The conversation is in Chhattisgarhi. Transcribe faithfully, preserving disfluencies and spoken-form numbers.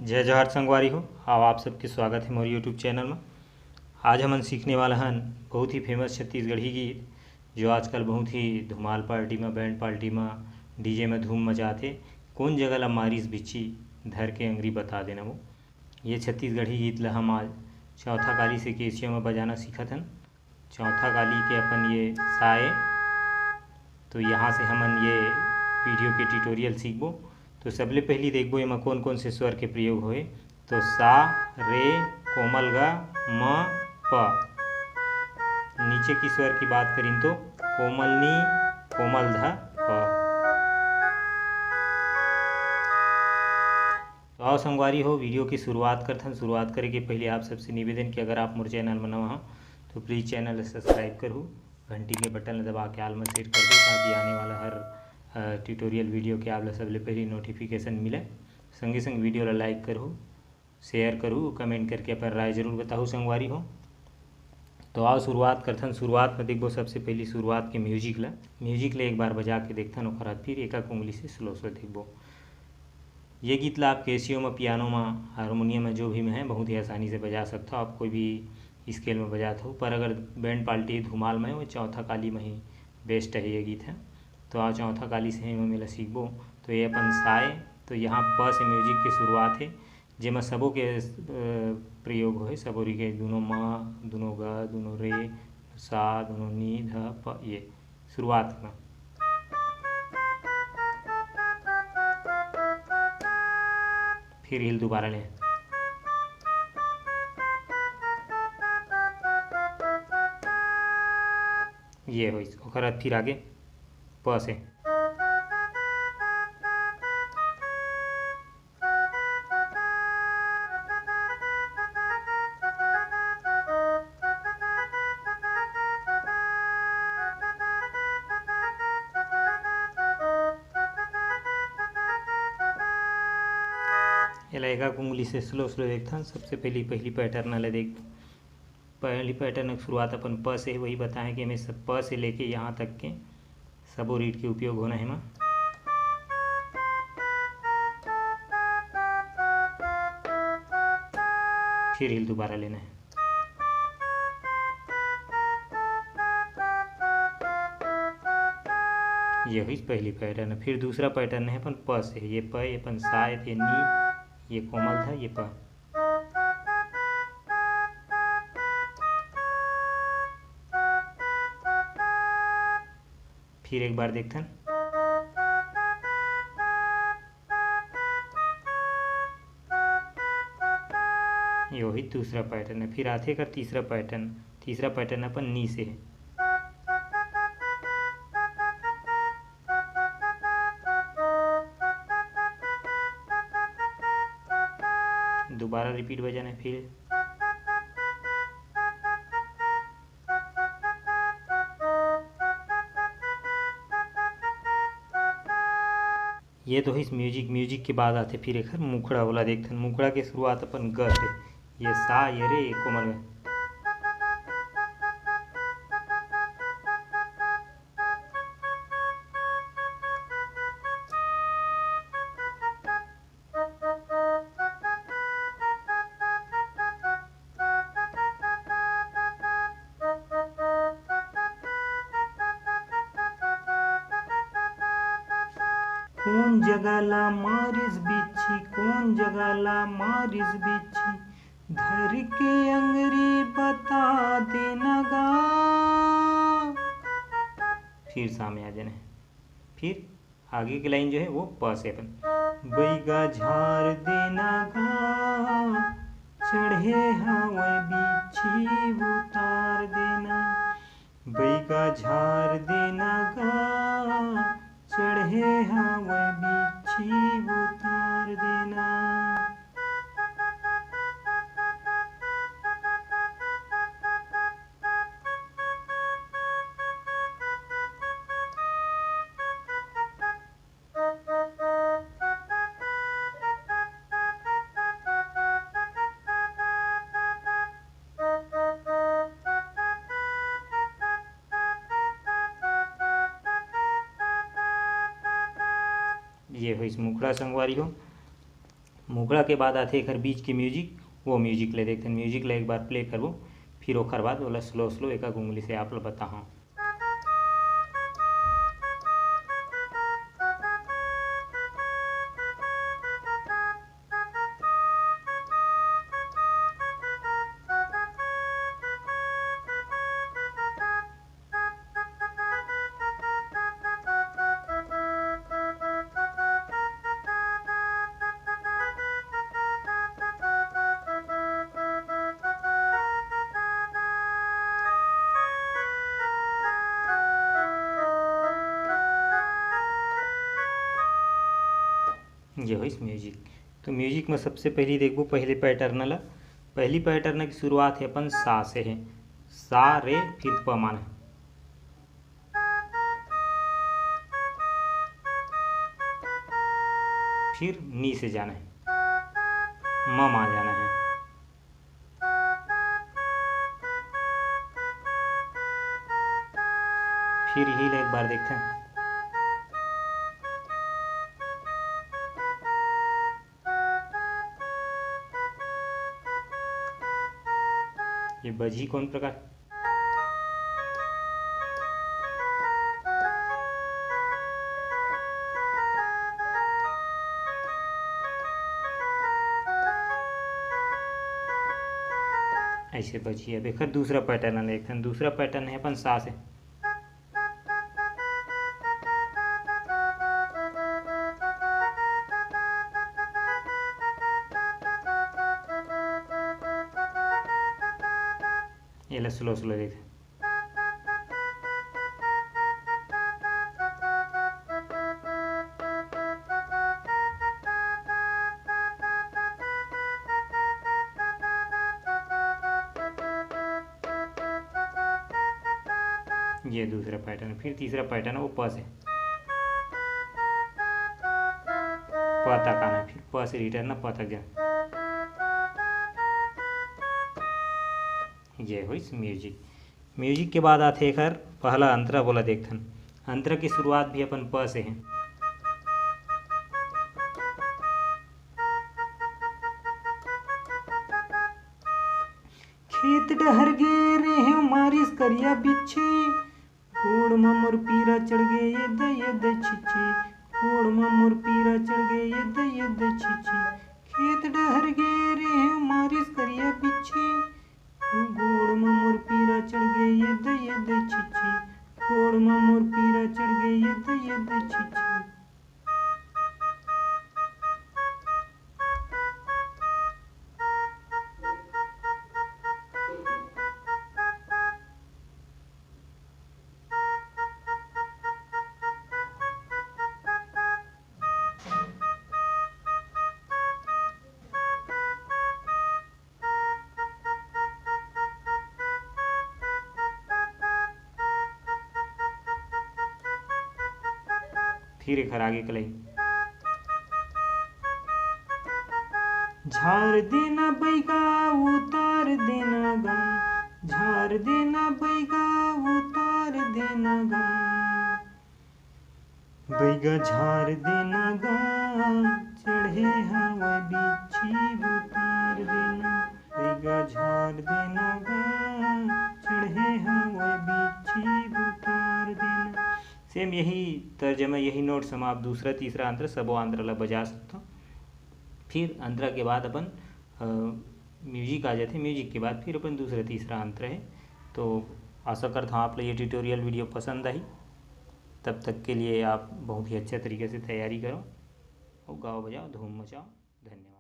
जय जोहार संगवारी हो, अउ आप सबके स्वागत हे मोर YouTube चैनल म। आज हमन सीखने वाला हन बहुत ही फेमस छत्तीसगढ़ी गीत, जो आजकल बहुत ही धुमाल पार्टी म, बैंड पार्टी म, डीजे म धूम मचात हे। कोन जगह ला मारिस बिच्छी, धर के अंगरी बता देना वो। ये छत्तीसगढ़ी गीत ला हम आज चौथा काली से केसियो म बजाना सीखत हन। चौथा काली के अपन ये सा ए। तो यहाँ से हमन ये वीडियो के ट्यूटोरियल सीखबो। तो सबले पहली देखबो एमा कौन कौन से स्वर के प्रयोग होए। तो सा, रे, कोमल ग, म, प। नीचे की स्वर की बात करिन तो कोमल नी, कोमल ध, प। तो आओ संगवारी हो, वीडियो की शुरुआत करथन। शुरुआत करे के पहले आप सबसे निवेदन कि अगर आप मोर चैनल में नवा हो तो प्लीज चैनल ला सब्सक्राइब करहू, घंटी के बटन ला दबा के ऑल में सेट कर दो, ताकि आने वाला हर ट्यूटोरियल वीडियो के आप ला सबले पहले नोटिफिकेशन मिले। संगे संग वीडियो ला लाइक करहू, शेयर करहू, कमेंट करके अपन राय जरूर बताहू संगवारी हो। तो आओ शुरुआत करथन। शुरुआत में देखबो सबसे पहली शुरुआत के म्यूजिक ला। म्यूजिक ला एक बार बजा के देखथन, ओकर बाद फिर एक एक उंगली से स्लो स्लो देखबो। ये गीत ला आप कैसियो में, पियानो में, हारमोनियम में, जो भी में है, बहुत ही आसानी से बजा सकते हो आप, कोई भी स्केल में बजात हो। पर अगर बैंड पार्टी धुमाल में, वो चौथा काली में ही बेस्ट है ये गीत है। तो आओ चौथा काली से ही हम एला सीखबो। तो ये अपन सा ए, तो यहाँ प से म्यूजिक की शुरुआत है, जेमा सबो के अ, प्रयोग होए, सबो री के, दुनो म, दुनो ग, दुनो रे, सा, दुनो नी, ध, प, ये शुरुआत में। फिर हिल दोबारा ले। ये होइस, ओकर बाद फिर आगे प से। एला एक एक उंगली से स्लो स्लो देखथन। सबसे पहली पहली पैटर्न ले देख, पहली पैटर्न की शुरुआत अपन प से, वही बताएं कि हमें सब प से लेके यहाँ तक के सबो रीड के उपयोग होना है मा। फिर हिल दोबारा लेना है। ये हुई पहली पैटर्न। फिर दूसरा पैटर्न है अपन प से, ये प, ये अपन सा, ये नी, ये कोमल ध, ये प। फिर एक बार देखथन। ये वही दूसरा पैटर्न है। फिर आथे कर तीसरा पैटर्न। तीसरा पैटर्न अपन नी से है। दोबारा रिपीट बजाना है फिर। ये तो इस म्यूजिक, म्यूजिक के बाद आथे फिर एखर मुखड़ा वाला देखथन। मुखड़ा के शुरुआत अपन ग से, ये सा, ये रे, ये कोमल में। कोन जगह ला मारिस बिच्छी, कोन जगह ला मारिस बिच्छी, धर के अंगरी बता देना गा। फिर सामने आ जाना है। फिर आगे की लाइन जो है वो प से अपन, बैगा झार देना गा, चढ़े हवय बिच्छी उतार देना। बैगा झार देना गा, चढ़े हवय बिच्छी उतार देना। ये होइस मुखड़ा संगवारी हो। मुखड़ा के बाद आथे एकर बीच के म्यूजिक, वो म्यूजिक ले देखथन। म्यूजिक ले एक बार प्ले करबो, फिर ओकर बाद ओला स्लो स्लो एक उंगली से आप ल बताहूँ। ये होइस म्यूजिक। तो म्यूजिक में सबसे पहली देखबो पहले पैटर्न ला। पहली पैटर्न की शुरुआत है अपन सा से है, सा रे फिर प माने, फिर नी से जाना है, म मा जाना है। फिर यही ले एक बार देखते हैं। ये बजी कौन प्रकार? ऐसे बजी। अब एकर दूसरा पैटर्न देखथन। दूसरा पैटर्न है अपन सा से। एला स्लो स्लो देख। ये दूसरा पैटर्न, फिर तीसरा पैटर्न वो प से प तक आना, फिर प से रिटर्न प तक जाना। ये होइस म्यूजिक। म्यूजिक के बाद आथे एकर पहला अंतरा, बोला देखथन। अंतरा की शुरुआत भी अपन प से है। खेत डहर गे रेहेंव मारिस करिया बिच्छी, गोड़ म मोर पीरा चढ़ गे ये दई ये दई छिछी, गोड़ म मोर पीरा चढ़ गे ये दई ये दई छिछी। खेत डहर गे रेहेंव मारिस करिया बिच्छी, गोड़ म मोर पीरा चढ़ गे ये दई ये दई छिछी, गोड़ म मोर पीरा चढ़ गे ये दई ये दई छिछी। फिर एखर आगे के लाइन। झार देना बैगा उतार देना गा, झार देना बैगा उतार देना गा। बैगा झार देना गा, चढ़े हवय बिच्छी उतार देना। बैगा झार देना गा, चढ़े हवय बिच्छी उतार देना। सेम यही तर्जमा, यही नोट्स म आप दूसरा, तीसरा अंतरा, सबो अंतरा ला बजा सकथो। फिर अंतरा के बाद अपन, अ, म्यूजिक आ जाथे। म्यूजिक के बाद फिर अपन दूसरा, तीसरा अंतरा है। तो आशा करता हूँ आप लोग ये ट्यूटोरियल वीडियो पसंद आई। तब तक के लिए आप बहुत ही अच्छे तरीके से तैयारी करो और गाओ बजाओ, धूम मचाओ। धन्यवाद।